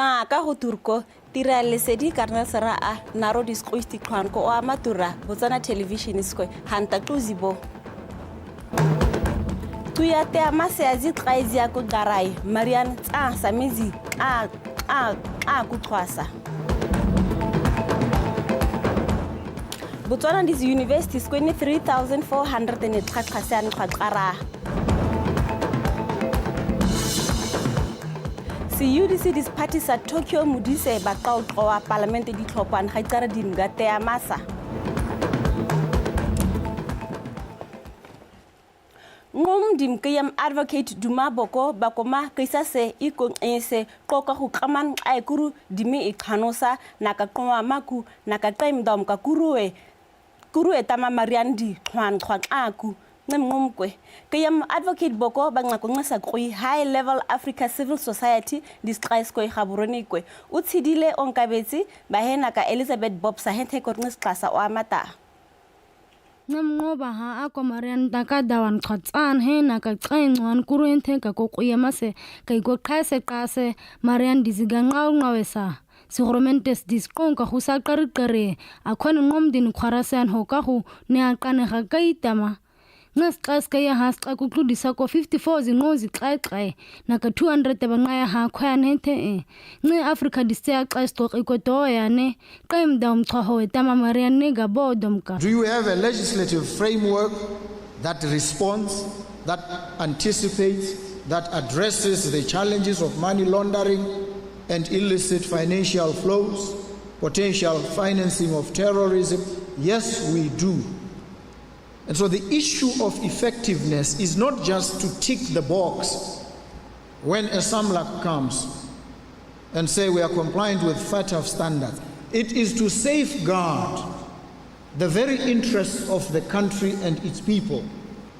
Nxa ka go Turko, tira lesedi karnel sera a naro disqoisti qhwan ko oa matura Botswana Television skwe hanta tlozi bo. Tuya tea maseazi tlaezi ya ko qarai Marian tsa samezi tla tla tla ku qhwasa. Botswana dis universities kweni 3400 ne qhaqhase an qhaqara. Se-UDC disiphathi sa Tokyo Modise ba qaoqoa palamente ditlhophan ga iqara dimga tea masa. Nqum dimkiyam advocate Duma Boko bakoma qisa se ikonqise qoka go qaman xaekuru dimi iqhanosa naka qoa maku naka qem dom ka kurue kurue tama mariandi qhwan qhwa xaku ncimnqumkwe kiyam advocate Boko bancakunxisa kwi high level Africa civil society disxaeskwe gaboronekwe o tshedile onkabetse bahena ka Elizabeth Bob sahenthe kornxisa oamata. Ncemnqoba ha ako Marian taka dawan qhatsan he na ka qenqwan kurente ka kokuya mase ka ikoqhase qase Marian diziga nqawunqawesa sigurumentes disqonka go sa qariqare akhone nqomdini khwarasean ho ka go ne a qanega ka itama nxesixa sikeya ha sixa kuxudisa ko 54 zinqozi xaxe naka 200 banqaya ha khwaya nete e nce Africa diseya xa isicoqi kodoya ne qemda umchwaho wetama Marian nega bodomka. Do you have a legislative framework that responds, that anticipates, that addresses the challenges of money laundering and illicit financial flows, potential financing of terrorism? Yes, we do. And so the issue of effectiveness is not just to tick the box when a SAMLAC comes and say we are compliant with FATF standards. It is to safeguard the very interests of the country and its people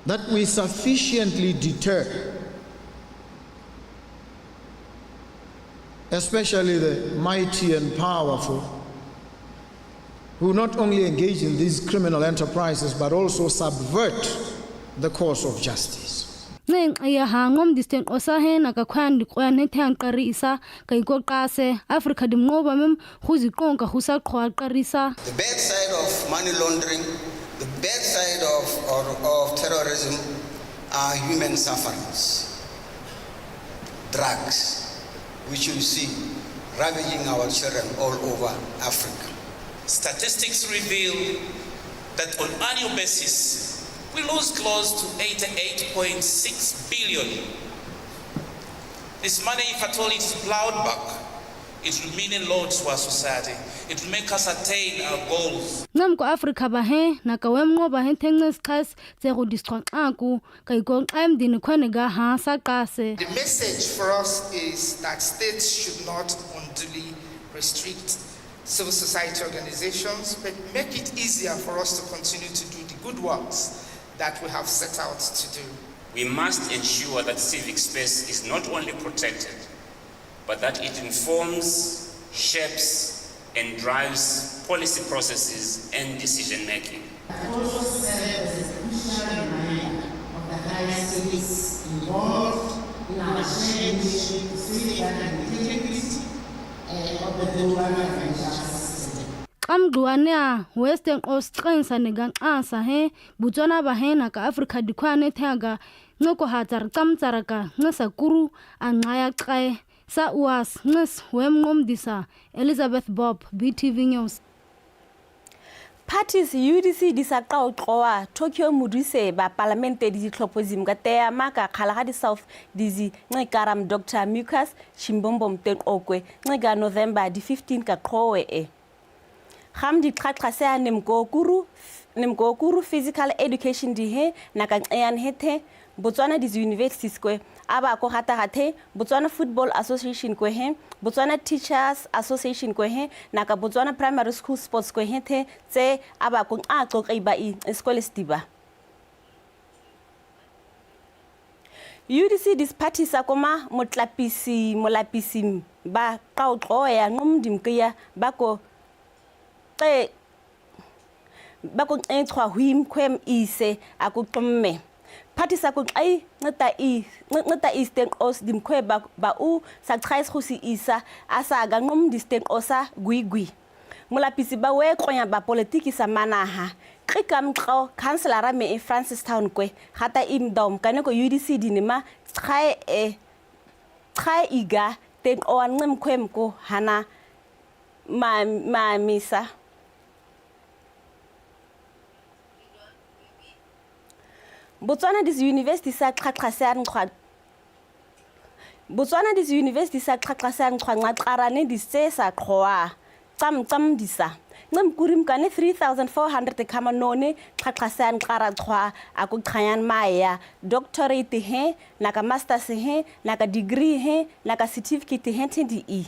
that we sufficiently deter, especially the mighty and powerful, who not only engage in these criminal enterprises but also subvert the course of justice. Ncenxe ha ngomdisten osahe nakakhwandi qwanethe qarisa kayikoqase Africa dimnqoba mem khuziqonka khusaqhwa qarisa. The bad side of money laundering, the bad side of terrorism are human sufferings, drugs, which you see ravaging our children all over Africa. Statistics reveal that on annual basis, we lose close to 88.6 billion. This money, if at all it is plowed back, it will mean a lot to our society. It will make us attain our goals. Ncamko Africa bahe nakawemnqo bahe thenxesixhas tsego disqhaqaku kayikoxa emdini khone ga ha saqase. The message for us is that states should not unduly restrict civil society organizations, but make it easier for us to continue to do the good works that we have set out to do. We must ensure that civic space is not only protected, but that it informs, shapes, and drives policy processes and decision making. Also serve as a crucial reminder of the higher stakes involved in our shared mission to safeguard the integrity of the global financial system. Xamgxuwanea Western Osixensa nekanxasa he Botswana bahena ka Africa dikhwane thaga ncoko hatsar tsamtsaraka nxesa kuru anxaya xae sa uas nxes wemnqomdisa Elizabeth Bob BTV News. Parties UDC di sa qaoqoa Tokyo Modise ba palamente di ditlhopho zim ka tea maka Kgalagadi South dizi nxekaram Dr Mucus Chimbombom Tenqokwe nxeka November di 15 ka qhowe e. Gam di qhaqha se a nemko kuru physical education di he naka nxean hethe Botswana dizi universities kwe aba ko gata gathe Botswana Football Association kwe he Botswana Teachers Association kwe he naka Botswana Primary School Sports kwe hethe tse aba ko nqaqo qiba i isikole sidiba. UDC disiphathisa koma motlapisi molapisi ba qaoqoya nqumdimqiya bako xe bako nxechwa hwim khwem ise akuxumme. Phathi sa ku xai ncita i ncita i stenqos dimkhwe ba ba u sa chais go si isa a sa ga nqom di stenqosa gwi gwi. Molapisi ba we qonya ba politiki sa manaha qi kam qo councilora me e Francistown kwe gata im dom kaneko UDC dinema chai e chai iga tenqoa ncimkhwe mko hana ma ma misa. Botswana dis University sa qhaqha se a nqhwa Botswana dis University sa qhaqha se a nqhwa nqaqarane dis tse sa qhoa qam qam disa ncem kurim kane 3400 khama none qhaqha se a nqara qhwa a ku qhanyan maya doctorate he naka masters he naka degree he naka certificate he the di i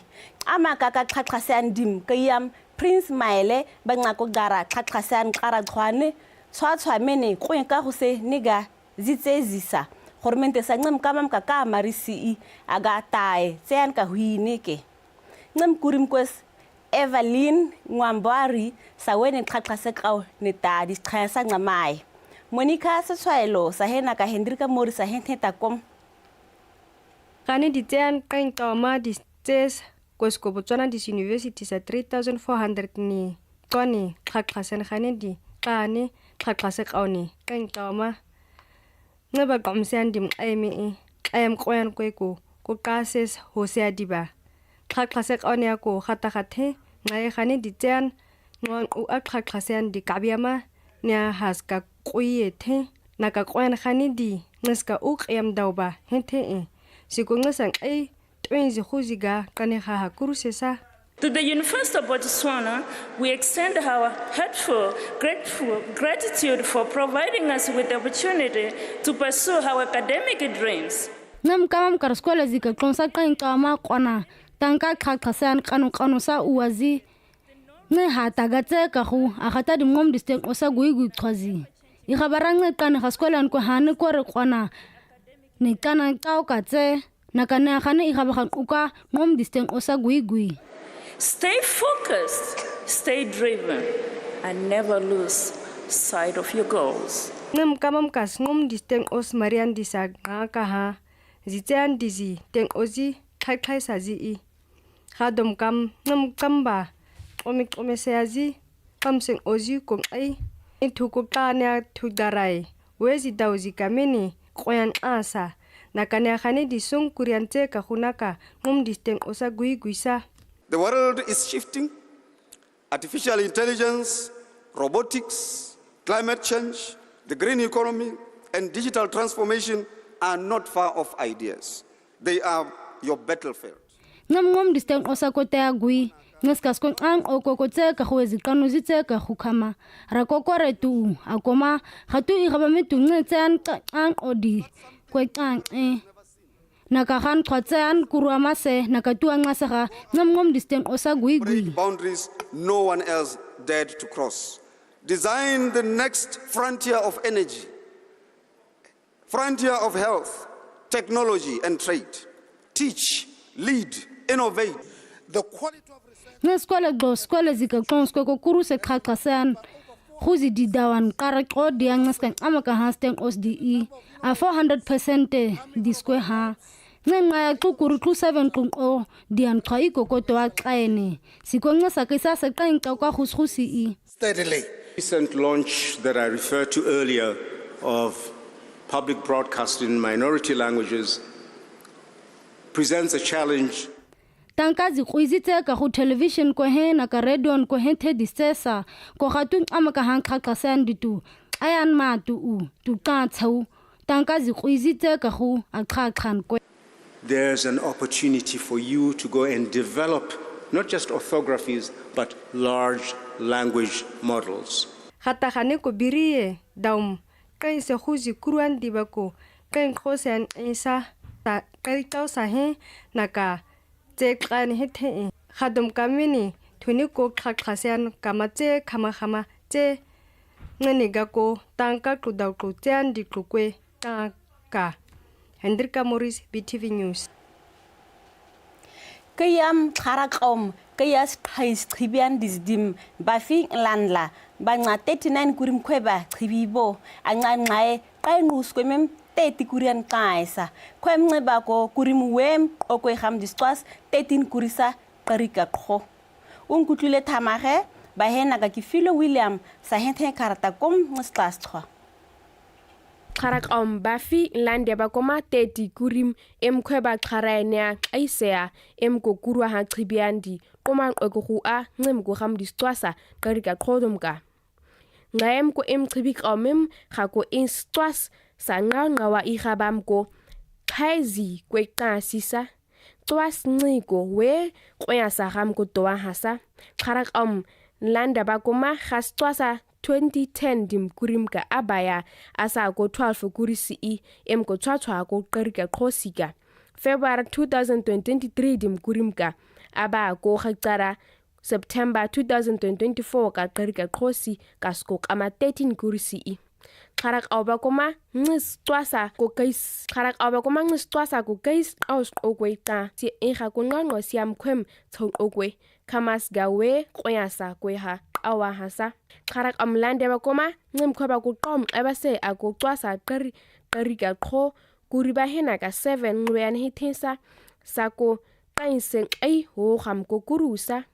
ama ka ka qhaqha se a ndim kayam Prince Maele ba nqako qara qhaqha se a nqara qhwane Tshwatshwa mene kgwe ka go se ne ga zi tse zi sa goromente sa ncem ka mamka ka mari sii a ga tae tsean ka hwine ke ncem kurim kwes Evelyn Ngwambwari sa wene qhaqha se qao ne ta di qhaya sa ncamae Monica Setshwaelo sa hena ka Hendrika Mori sa henthe ta kom. Gane di tsean qeng qoma di tses Kwesko Botswana dis University sa 3400 ni qwane qhaqha sen gane di qane qhaqha se qone qeng qoma nxeba qomsean dim qeme e qem qoyan kweko ko qases ho se adiba qhaqha se qone ya ko gata gathe nxae gane di tsean nqwanqu a qhaqha sean di kabyama nya haska qoyethe naka qoyan gane di nxeska u qyam dauba henthe e sikonxesa nxei To the University of Botswana, we extend our heartfelt grateful gratitude for providing us with the opportunity to pursue our academic dreams. Ncam kama mkar skola zika qonsa qen qama qona tanka qhaqa san qanu qanu sa uwazi nce hata ga tse ka go a gata dimngom disteng o sa gui gui qhwazi i ga bara nce qane ga skola nko hane ko re qona ne qana qao ka tse Nakane gane i gaba ga quka ngom disteng o sa gui gui. Stay focused, stay driven, and never lose sight of your goals. Ncem kama mkas ngom disteng os Marian disa nqa ka ha zitsean dizi teng ozi xhaxhae sa zi i ga dom kam ncem kamba qomi qome se ya zi qamseng ozi ko nqai i thuku qa ne a thudarai we zi dau zi kamene qoyan qasa Nakaneagane disong kurian tse ka go naka ngom disteng osa gui guisa. The world is shifting. Artificial intelligence, robotics, climate change, the green economy, and digital transformation are not far off ideas. They are your battlefield. Ncam ngom disteng osa ko tea gui ngeskas ko nqang o ko ko tse ka go ezi qano zi tse ka go khama ra ko kore tu a koma ga tu i ga ba me tu nce tse an qang o di kwe qang e na ka gan qwa tse an kurwa mase na ka tu a nqase ga ncam ngom disteng osa gui gui. Break boundaries no one else dared to cross. Design the next frontier of energy, frontier of health, technology and trade. Teach, lead, innovate. The quality of research. Nge skwele qo skwele zika qo skweko kuru se qhaqa sean khuzi di dawan qara qo di ang ngeska ama ka ha steng os di i a 400% di skwe ha nge nqa qu kuru qu 7 qu qo di an qha iko ko to a xene siko nge sa ke sa se qeng qo ka khus khusi i. Steadily. Recent launch that I referred to earlier of public broadcasting in minority languages presents a challenge. Tanka zikgwizi tse ka go television ko he na ka radio ko he the disesa ko ga tu ama ka han qhaqa san ditu ayan ma tu u tu qa chau tanka zikgwizi tse ka go a qhaqhan ko. There's an opportunity for you to go and develop not just orthographies but large language models. Gatagane ko birie daum qeng se khuzi kuruan diba ko qeng qo se an sa qe qo sa he naka tse qane he the gadom kamene thune ko qhaqha se an kama tse khama khama tse nqene ga ko tanka qu daw qu tse an di qu kwe ka ka Hendrika Morris, BTV News. Ke yam xharaqom ke ya sqhaischhibian dizdim bafi nlanla banca 39 kurimkhweba chibibo ancancae qenqus kwemem 30 kurian qaesa khwem ncebako kurim wem qokwe gam discwas 13 kurisa qerika qho o nkutlwile thamage bahena ka ke filwe William sa henthe karata kom ngisxasxwa Xharaqom bafi nlande bakoma 30 kurim emkhweba xharaenea xaisea emkokurwa ha chibiandi qoma qwekuhua ncimku hamdiscwasa qerika qhodumka Nxaem ko emchibiqomim ga ko inscwas sa nqanqawa irhabamko xhaizi kweqasisa cwas nciko we qweyasa gamko toa hasa xharaqom nlanda bakoma gascwasa 2010 dimkurimka abaya asa ko 12 kurisi i emko tshwatshwa ko qerika qhosika February 2023 dimkurimka aba ko gaqara September 2024 ka qerika qhosi ka sko kama 13 kurisi i xharaq awba koma ncis cwasa ko kais xharaq awba koma ncis cwasa ko kais qaus qokwe qa si inga ko nqanqo siam khwem tshoqokwe khamas gawe qoyasa kweha qawa hasa xharaq amlande ba koma ncim khweba ko qom xeba se ako cwasa qeri qerika qho kuri ba hena ka 7 nqweyan hithensa sako qainse qai ho gam ko kurusa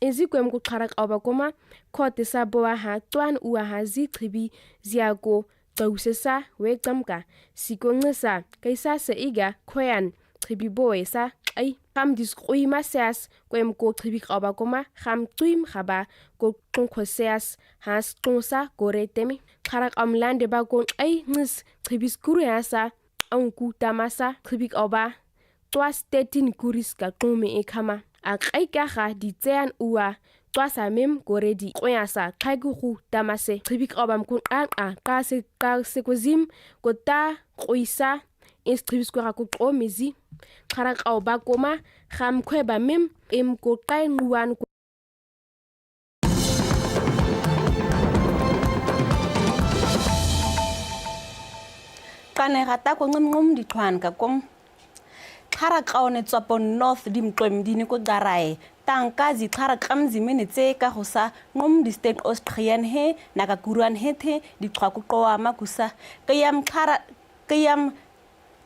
izikwem ku xharaq awba koma khote sa boa ha tswan ua ha zichibi ziako cawusesa we camka sikoncisa kaisa se iga khoyan chibi boe sa ai gam disqui seas kwem ko chibi qaba koma gam tuim gaba ko qonkoseas has qonsa koretemi xharaq amlande ba ko ai nis chibi skuru hasa anku tamasa chibi qaba twas 13 kuris ka qome e khama a qaika ga ditsean ua twasa mem koredi qoyasa qhaigugu tamase chibi qaba mkun qa qa se qa se kozim ko ta qoisa ischibi ga ko qomizi xharaq ba koma gam khweba mem em ko qainquan qane gata ko ncimncum dichwan ka kom xharaqaone tswapo north dimqwemdini ko qarae tanka zixharaqamzi tse ka go sa nqom di-state osqhiyan he naka kuruan hethe diqhwa ku qowama kusa kayam xhara kayam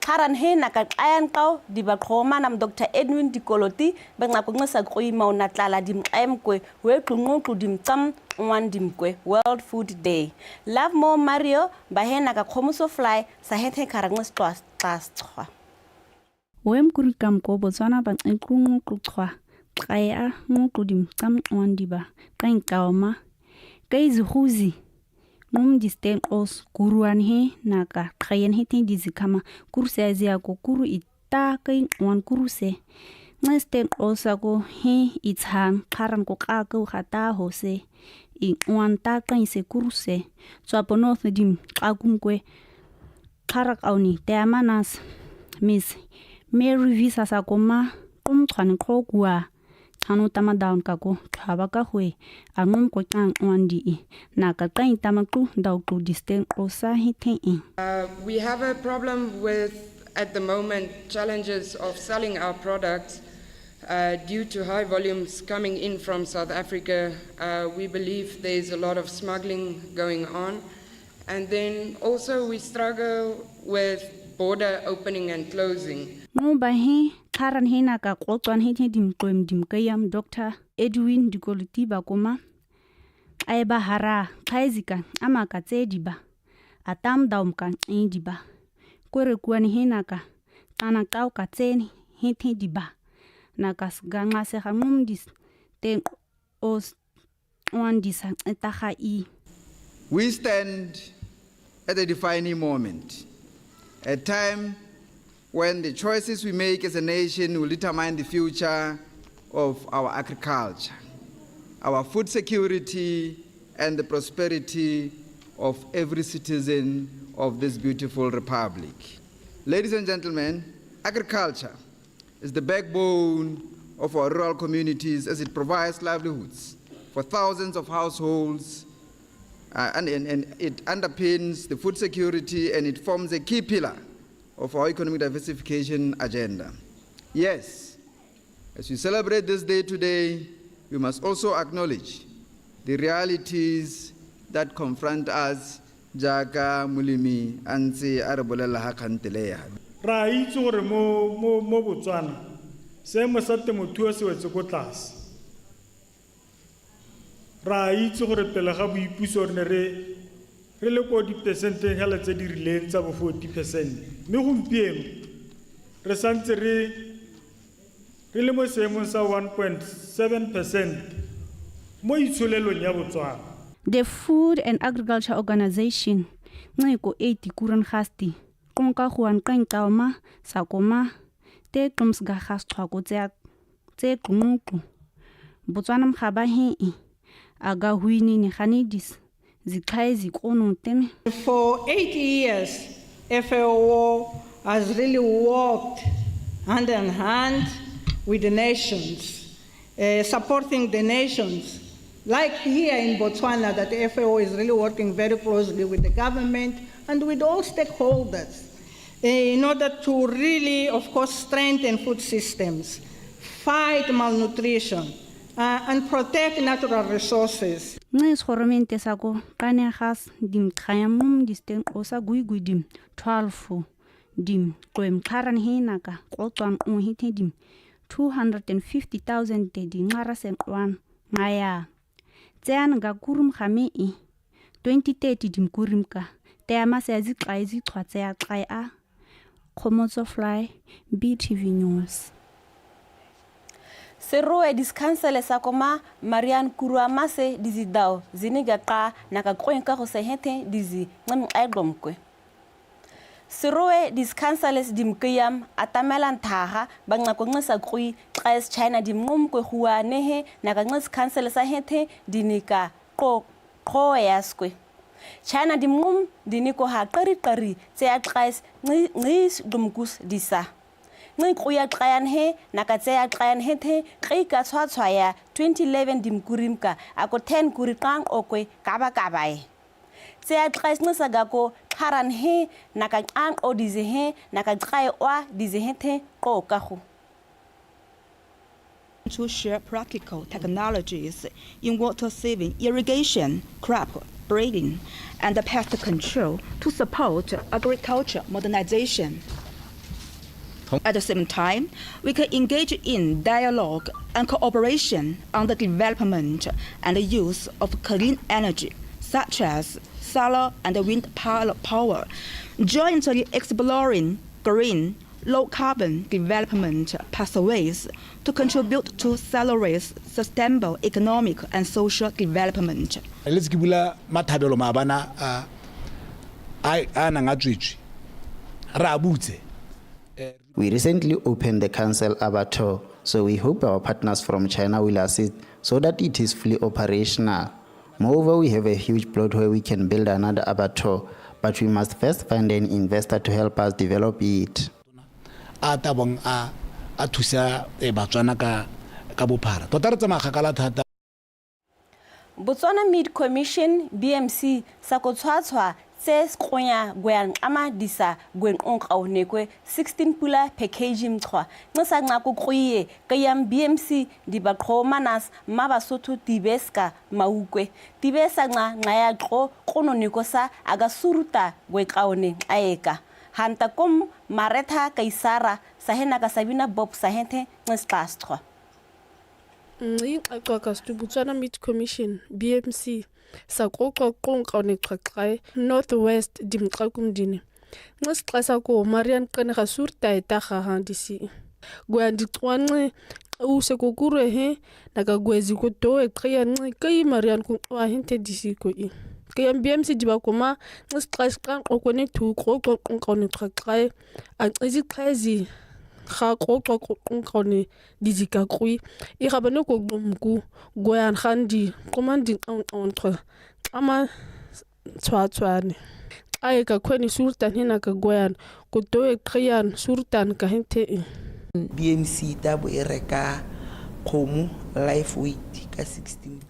xharan he naka xayan qaw diba qhoma nam Dr Edwin Dikoloti benxa kunxisa quyima unatlala dimxemkwe we qunququ dimcam nwan dimkwe World Food Day Love More Mario bahena ka khomuso fly sa hethe kharanqis twa Wemkurikam ko Botswana ba nqunquqwa qaya nququ dimcam nwandiba qenqawma kayizikhuzi ngumdisten os kuruan he naka qayen he tindizikama kurse azia ko kuru ita kay nwan kuruse ngesten osa ko he ithan qaran ko qaka gata hose i nwan ta qainse kuruse tswapo north dim qakunkwe qarak awni teamanas miss Mary Visa sa koma qumchwane qhokua chanu tama down ka ko qhaba ka hwe angum ko chang wandi na ka qain tama qu daw qu disten qosa hithe We have a problem with at the moment challenges of selling our products due to high volumes coming in from South Africa. We believe there's a lot of smuggling going on, and then also we struggle with border opening and closing. Ngoba he xharan he na ka qotswan he dimqwem dimkayam Dr Edwin Dikoloti ba koma aeba hara xhaizika amaka tse diba atam daumka indiba kore kuan he na ka ana qaw ka tseni he the diba na ka sganxa se ga ngumdis ten os wandisa etaga i. We stand at a defining moment, a time when the choices we make as a nation will determine the future of our agriculture, our food security, and the prosperity of every citizen of this beautiful republic. Ladies and gentlemen, agriculture is the backbone of our rural communities as it provides livelihoods for thousands of households, and it underpins the food security, and it forms a key pillar of our economic diversification agenda. Yes, as we celebrate this day today, we must also acknowledge the realities that confront us Jaaka molemi a ntse a re bolelela ga kgantele ya. Re a itse gore mo, mo, mo Botswana, seemo sa temothuo se wetse ko tlase. Re a itse gore pele ga boipuso re ne re, re le ko dipersenteng hela tse di rileng tsa bo 40%, mme gompieno re santse re, re le mo seemong sa 1.7% mo itsholelong ya Botswana. The Food and Agriculture Organization nciko 80 kuran gasti qonka huan qenqauma sakoma te qumsga gas tse tse qunqu Botswana mgaba he aga huinini ganidis zixhaye zikono teme. For 80 years, FAO has really worked hand in hand with the nations, supporting the nations. Like here in Botswana, that the FAO is really working very closely with the government and with all stakeholders in order to really, of course, strengthen food systems, fight malnutrition, and protect natural resources. Nce goromente sa ko qanegas dimqhaya mum disteng osa guiguidim 12 dim qwem qharan hinaka qoqwan o hithe dim 250,000 te di nqara senqwan ngaya tsean ga kurum khame e 2030 dim kurim ka te ama se zixayi zichwatse ya xayi a Khomotso Fly, BTV News. Seroe diskhansele sa koma Marian Kuruamase dizidao ziniga qa nakakwenka go sehete dizi ncemqegqomkwe. Seroe diskhanseles dimkiyam atamelan thaga banqakonqisa qwi xes China dimnqumkwe huwa nehe nakanqis khansele sa hethe dinika qo qhoyaskwe. China dimnqum diniko ha qari qari tse a xes nqis qumkus disa. Nqikuya xayan he nakatseya xayan hethe qika tshwatshwaya 2011 dimkurimka ako 10 kuri qang okwe kaba kabae. Tseya xes nqisa gako xaran he nakaqang o dize he nakaqae wa dize hethe qokago. To share practical technologies in water saving, irrigation, crop breeding, and pest control to support agriculture modernization. At the same time, we can engage in dialogue and cooperation on the development and use of clean energy, such as solar and wind power, jointly exploring green, low-carbon development pathways to contribute to salaries, sustainable economic and social development. Let's give la mathabelo maabana a a nang a tswetswe. Ra butse. We recently opened the council abattoir, so we hope our partners from China will assist so that it is fully operational. Moreover, we have a huge plot where we can build another abattoir, but we must first find an investor to help us develop it. A tabong a a thusa Batswana ka bophara. Tota re tsamaya kgakala thata. Botswana Meat Commission BMC sa go tshwatshwa tse sekgonya gweang ama disa gwenqonqa nekwe 16 pula packaging mchwa nxisa nxa ku kgwiye kayam BMC di ba qhomanas ma basotho tibeska maukwe tibesa nxa nxa ya qo qono neko sa aga suruta gweqaone aeka hanta kom maretha kaisara sahena ka Sabina Bob sahenthe nxisqasqwa. Nxi xaxwa Botswana Meat Commission BMC sa qoqwa qonqa ne qhaqhae North West dimqakumdini nxisixesa ko Marian qene ga surta eta ga ha disi gwa dicwanxe use kokure he naka gwezi ko to e qya nxi kai Marian ku wa hente disi ko i ke BMC di ba koma nxisixesa qanqo ne thu qoqwa qonqa ne qhaqhae a nxisi qhezi ga qoqwa qonqa ne dizika qwi e ga bone ko qomku goyan gandi qomandi qonqonqo ama tshwatshwane aye ka khweni surtan hina ka goyan ko to e qyan surtan ka hente e BMC ta bo e reka kgomo life weight ka 16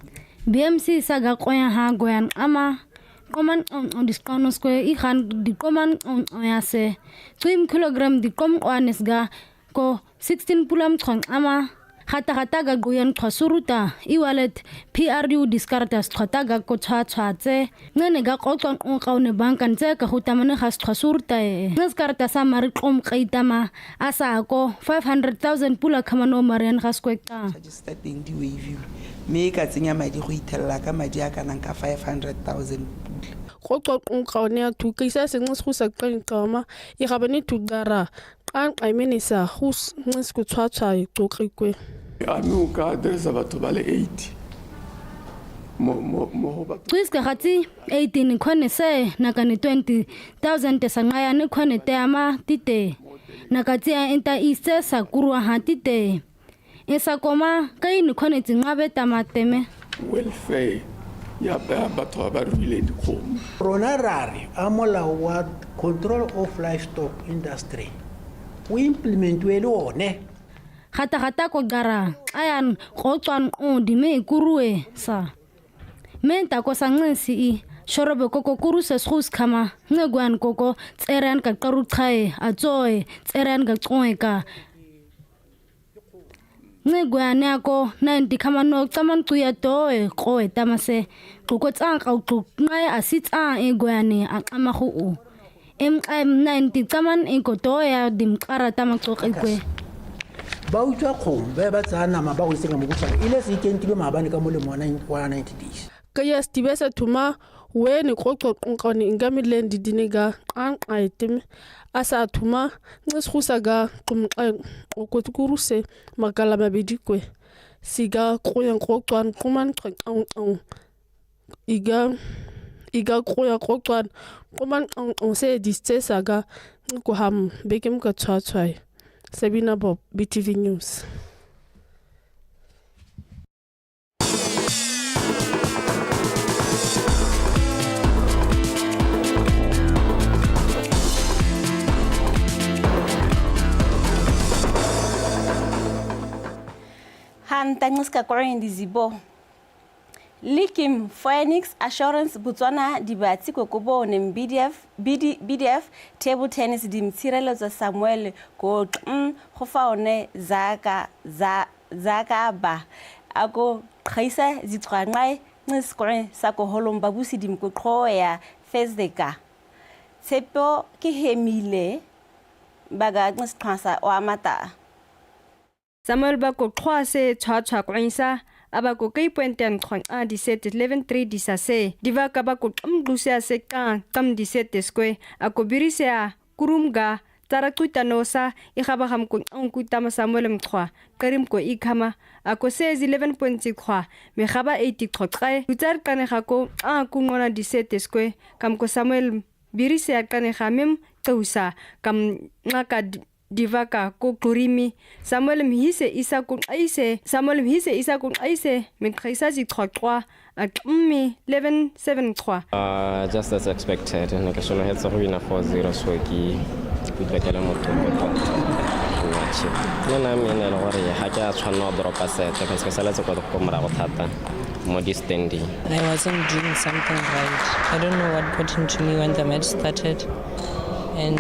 BMC sa ga qoya ha goyan ama qoman on disqano square i khan di qoman on ya se 3 kilogram di qom qwanes ga ko 16 pulam chong ama Gata-gata ga qoyan qhwasuruta e-wallet PRU diskarata sqhwata ga ko tshwatshwatse ncene ga qoqwa nqoqa banka ntse ka go tamane ga sqhwasurta e nceskarata sa mari qom qeitama a sa ko 500,000 pula khamano marian ga skweka charges tsa teng di waiviwe mme e ka tsenya madi go ithelela ka madi a kanang ka 500,000 pula. Qoqwa qonqa one ya thuka isa senqis go sa qenqama e ga bane thukara qanqa imenisa go nqis go tshwatshwa e qoqikwe. A mme o ka addressa batho ba le 80 mo go batho. Qiska gatsi 18 khone se nakane 20,000 sa nqayane khone te ama tite nakatsi a enta ise sa kurwa ha tite e sa koma ka ini khone tsinqabe tamateme welfare ya batho ba ba ruileng dikgomo. Rona ra re a molao wa Control of Livestock Industry o implementiwe le one. Gata-gata ko gara ayan qoqwan qodi me kurue sa me ntako sa nxesi i shorobe koko kuruse sgus khama ncegwan koko tseran ka qaruchae atsoe tseran ka qoeka ncegwane ako 90 khama no caman cuya toe qoe tamase qoko tsanqa uqnqaya asitsa egwane aqama go o m 90 caman inkotoya dimqara tamacoqikwe. Ba utswa kgomo ba ba tsaya nama ba go iseng mo botshwane e le se ikentilwe maabane ka molemo wa 90 days. Ka ya stibesa thuma wene qoqo qonqone ingamilen didinega qanqa etime asa thuma nqis ga qumqa qokotukuruse makala mabedi kwe siga qoyan qoqwan quman qanqan iga iga qoya qoqwan quman qanqan se distesa ga ko ham bekem ka tshwatshwai. Sabina Bob, BTV News. Hantangiska Korean dizibo. Likim Phoenix Assurance Botswana dibatsi kokobo ne BDF BDF table tennis dimtshireletso Samuel go go fa one zaka za zaka ba ako qhaisa zitswanqai nqisqwe sa ko holong babusi dimkoqo ya Thursday ka Tshepo ke hemile baga nqisqhasa o amata Samuel ba ko qhwase tshwatshwa kwisa abako ka ipointe nqhwa disete 11-3 disase divaka ba ko qamquse se ka qam disete square ako birisea kurumga tsara qutanosa e ga ba ga mko nkuta Samuel mqhwa qerim ko ikhama ako se 11.6 qhwa me ga ba 80 qhoqe utsar qane ga ko a ku ngona disete square kam ko Samuel birisea qane ga mem qeusa kam nqaka divaka ko qurimi Samuel mhise isa ku aise Samuel mhise isa ku aise minqisa ziqhaqwa aqmi 11-7 qhwa. Just as expected ne ke solo hetsa go wina 4-0 so ke kutlekela motho match le na me ne le gore ga ke a tshwanela go dropa set because ke saletse kwa go morago thata mo di standing. I wasn't doing something right. I don't know what got into me when the match started and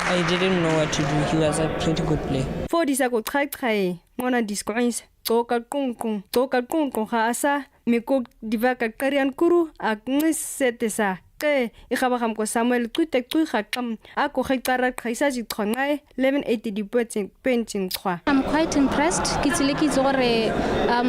I didn't know what to do. He was a pretty good player. Fo disa ko qhaqhae ngona discoins tsoka qonqon tsoka qonqon ga asa meko divaka qarian kuru a nqisete sa qe e ga ba ga mko Samuel qute qi ga qam a ko ge qara qhaisa diqhonqae 1180 dipotseng pentseng qhwa. I'm quite impressed. Ke tsile ke itse gore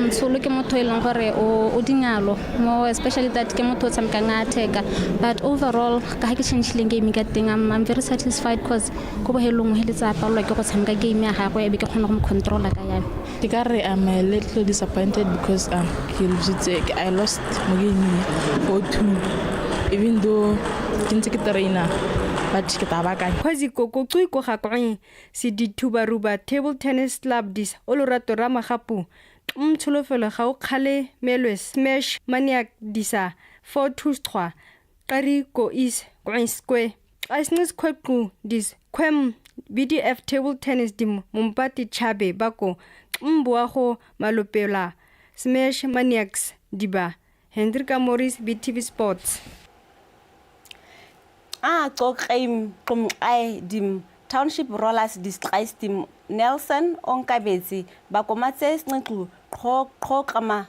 Tsholo ke motho e leng gore o dingalo mo especially that ke motho o tshamekang a attacker, but overall ka ha ke changile game ka teng I'm very satisfied because ko bohelong heletsa a palelwa ke go tshameka game ya gagwe e be ke kgona go mo controller ka yame. Ke ka re I'm a little disappointed because ke lositse, I lost mo game 4-2 even though ke ntse ke trainer but ke tla baakanya. Kgwezi koko qwi ko ga kweng se dithubaruba table tennis club dis olorato ra magapu mtsholofelo ga o kgale melwe smash maniac disa 4-2 qhwa qari ko is kweng square a sne skhwequ dis khwem BDF table tennis dim mompati chabe bako mboago malopela smash maniacs diba Hendrika Morris BTV Sports. A qoqeim qumqai dim Township Rollers districts dim Nelson Onkabetse Bakomatse Nxixu Qho Qho Qama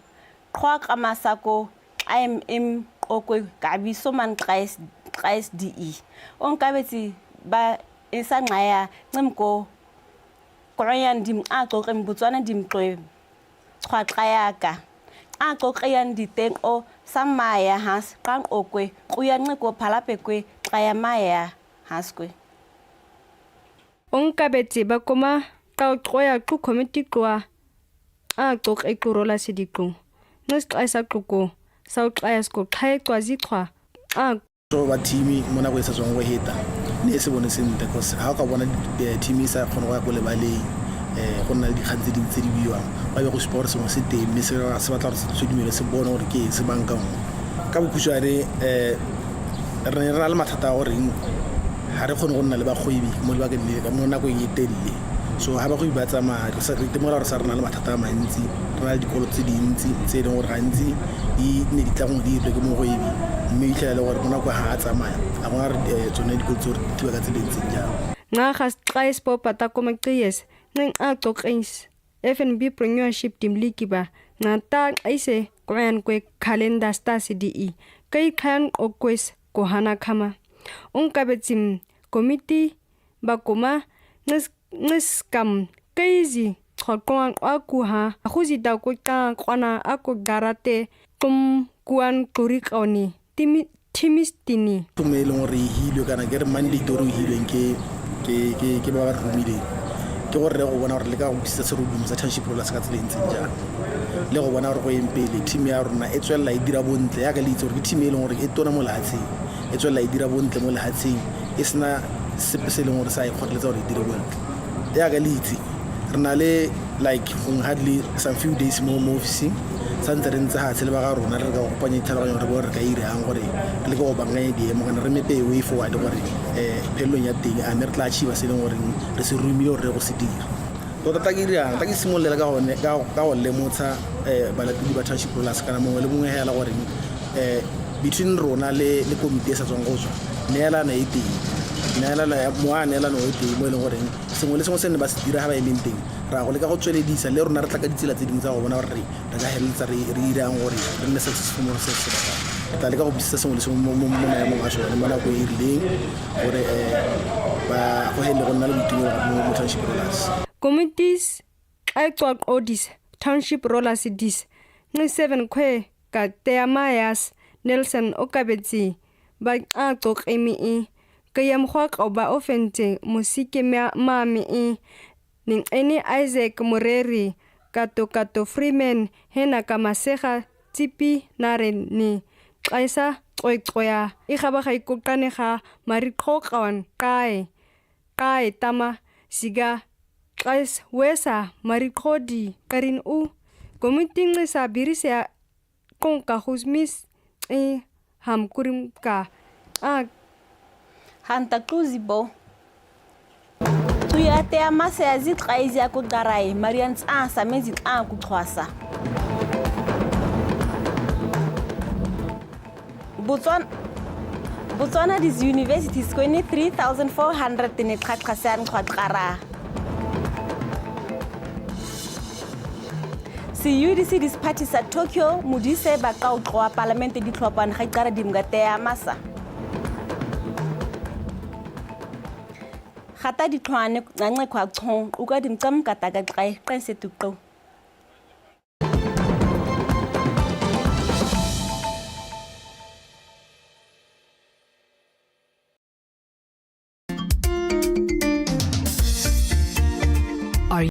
Qhwa Qama Sako Xaem Im Qokwe Kabiso Man Xaes Xaes DE Onkabetse ba Isa Nxaya Nximko Kroyan Dim A Qoqem Botswana Dim Qwe Chwa Xayaka A Qoqeyan Diteng O Samaya Has Qanqokwe Quya Nxiko Phalapekwe Xaya Maya Haskwe. Onkabetse ba koma qaqoya qu komiti qwa a qoqe qu rola sediqu nxisixayisa quko sawuxaya siko xhaye cwazi chwa a So ba team mo nako e sa tswang go heta ne e se bone sentle cause ga o ka bona team e sa kgone go ya ko lebaleng um go nna le dikgang tse dintsi tse di buiwang ba be go supa gore sengwe se teng mme se se batla gore se tlhodumele se bone gore ke eng se bankangwe ka bokhutshwane um re ne re na le mathata a goreng ga re kgone go nna le bagwebi mo lebakeng le mo nakong e telele so ga bagwebi ba tsamaya re itemogela gore sa re na le mathata a mantsi re na le dikolo tse dintsi tse e leng gore gantsi di ne di tla gongwe di dirilwe ke mogwebi mme itlhela le gore mo nako ga a tsamaya a gona re eh, tsone dikolo tse re di thiba ka tsela e ntseng jang. Nxa xa isipopa takomaqiyes nxa coqis FNB Premiership dimliki ba nxa ta xayise kwayan kwe calendar stars di kai khayan qokwes kohana khama unkabetsim komiti bakoma nxiskam kaizi qhoqoan qwaku ha khuzi da ko ka qwana ako garate kum kuan quriqoni timi thimistini tumo e leng gore e hilwe kana ke re mandate o re o hilweng ke ke ke ke ba ba re romileng ke gore re go bona gore le ka go busetsa serodumo sa township rollers ka tsela e ntseng jang le go bona gore go eng pele team ya rona e tswelela e dira bontle yaka le itse gore ke team e leng gore e tona mo lehatsheng e tswelela e dira bontle mo lehatsheng e sena sepe se e leng gore sa e kgoreletsa gore e dire bontle yaka le itse re na le like gongwe hardly some few days mo mo officing santse re ntse gatshe le ba ga rona re ka go kopanya ditlhaloganyo gore bone re ka irang gore re leke go bankanya diemo kana re mepe way forward gore um phelelong ya teng a mme re tla achieva se e leng goreng re se romile gore re go se dira tota tla ke dirang tla ke simololela ka gone ka go lemotsha um balatedi ba township rollers kana mongwe le mongwe hela goreng um between rona le le komiti e sa tswang go tswa neelano e teng neelano mo a neelano e teng mo e leng goreng sengwe le sengwe se ne ba se dira ga ba emeng teng ra go leka go tsweledisa le rona re tla ka ditsela tse dingwe tsa go bona gore re re ka feleletsa re re irang gore re nne successful mo re se se batlang re tla leka go busetsa sengwe le sengwe mo mo maemong a sone mo nako e e rileng gore um ba go helele go nna le boitumelo gape mo township rollers. Committees xaecwaqodis township rollers dis nci 7 khwe ka teamayas Nelson okabetsi ba xacoqemi kayamgwaqo ba ofentse mosike mami ninqeni Isaac Moreri Kato Kato Freeman hena ka masega tsipi nare ni xaisa qoyqoya igaba ga ikoqane ga mariqhoqawan qae qae tama siga xais wesa mariqhodi qarin u komiti nxisa birisa qonka husmis e hamkurim ka a hanta xuzibo tuyate amase azixayizi akuqarayi marian tsasa mezi xa kuxhwasa Botswana Botswana dis universities kweni 3400 ne qhaqhasang qhaqara se-UDC disiphathi sa Tokyo Modise ba qawuqoa palamente ditlhophan ga iqara dimgateya masa gata ditlhwane ncancekhwa chon uka dimcam kataka xayi qense tuqo.